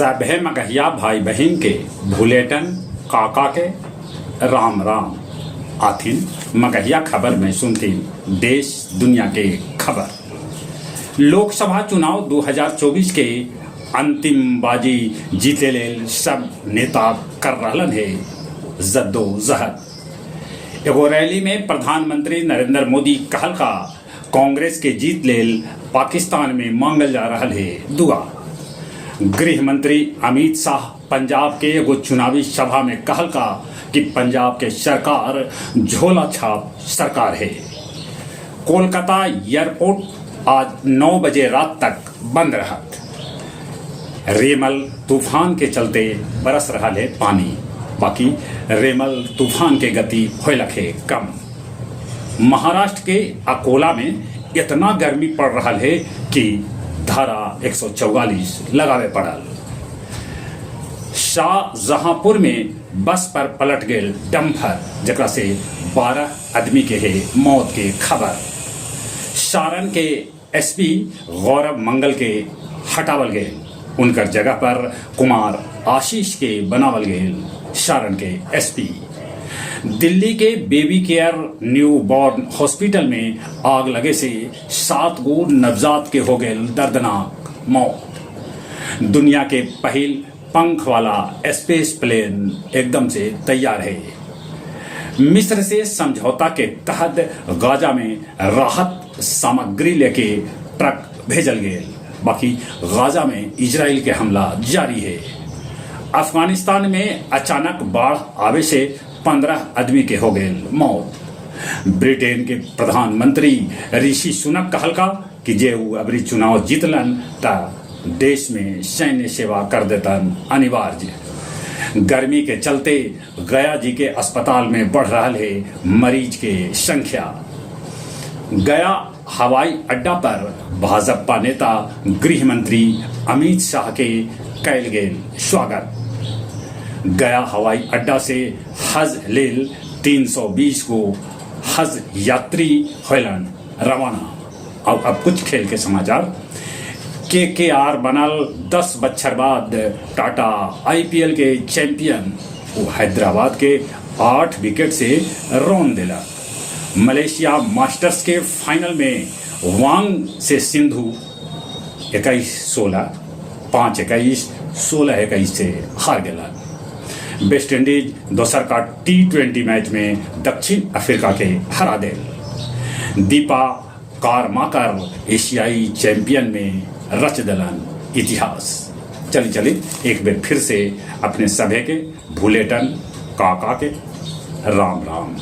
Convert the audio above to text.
सभे मगहिया भाई बहिन के भुलेटन काका के राम राम। आथिन मगहिया खबर में सुनथिन देश दुनिया के खबर। लोकसभा चुनाव 2024 के अंतिम बाजी जीते लेल सब नेता कर रहलन हे जद्दोजहद। एगो रैली में प्रधानमंत्री नरेंद्र मोदी कहलका कांग्रेस के जीत लेल पाकिस्तान में मांगल जा रहल हे दुआ। गृह मंत्री अमित शाह पंजाब के एगो चुनावी सभा में कहलका कि पंजाब के सरकार झोला छाप सरकार हे। कोलकाता एयरपोर्ट आज 9 बजे रात तक बंद रहत। रेमल तूफान के चलते बरस रहा है पानी, बाकी रेमल तूफान के गति होलक है कम। महाराष्ट्र के अकोला में इतना गर्मी पड़ रहा है कि धारा 144 लगावे पड़ल। शाहजहांपुर में बस पर पलट गेल डंफर, जकरा से 12 आदमी के है मौत के खबर। सारण के एसपी गौरव मंगल के हटावल गेल, उनकर जगह पर कुमार आशीष के बनावल गेल सारण के एसपी। दिल्ली के baby care new born hospital में आग लगे से 7 गो नवजात के हो गेल दर्दनाक मौत। दुनिया के पहिल पंख वाला स्पेस प्लेन एकदम से तैयार है। मिस्र से समझौता के तहत गाजा में राहत सामग्री लेके ट्रक भेजल गेल, बाकी गाजा में इजराइल के हमला जारी है। अफगानिस्तान में अचानक बाढ़ आवे से 15 आदमी के हो गए मौत। ब्रिटेन के प्रधानमंत्री ऋषि सुनक कहलका कि जे ऊ अबरी चुनाव जीतलन त देश में सैन्य सेवा कर देतन अनिवार्य। गर्मी के चलते गया जी के अस्पताल में बढ़ रहा है मरीज के संख्या। गया हवाई अड्डा पर भाजपा नेता गृह मंत्री अमित शाह के कैल गेल स्वागत। गया हवाई अड्डा से हज लेल 320 को हज यात्री होलन रवाना। और अब कुछ खेल के समाचार। के आर बनल 10 बच्छर बाद टाटा आईपीएल के चैंपियन। वो हैदराबाद के 8 विकेट से रौंद दिला। मलेशिया मास्टर्स के फाइनल में वांग से सिंधु 21-16, 5-21, 16-21 से हार गया। वेस्ट इंडीज दोसर का टी20 मैच में दक्षिण अफ्रीका के हरा दे। दीपा कारमाकर एशियाई चैंपियन में रच दलन इतिहास। चली चली एक बार फिर से अपने सभे के भूलेटन काका के राम राम।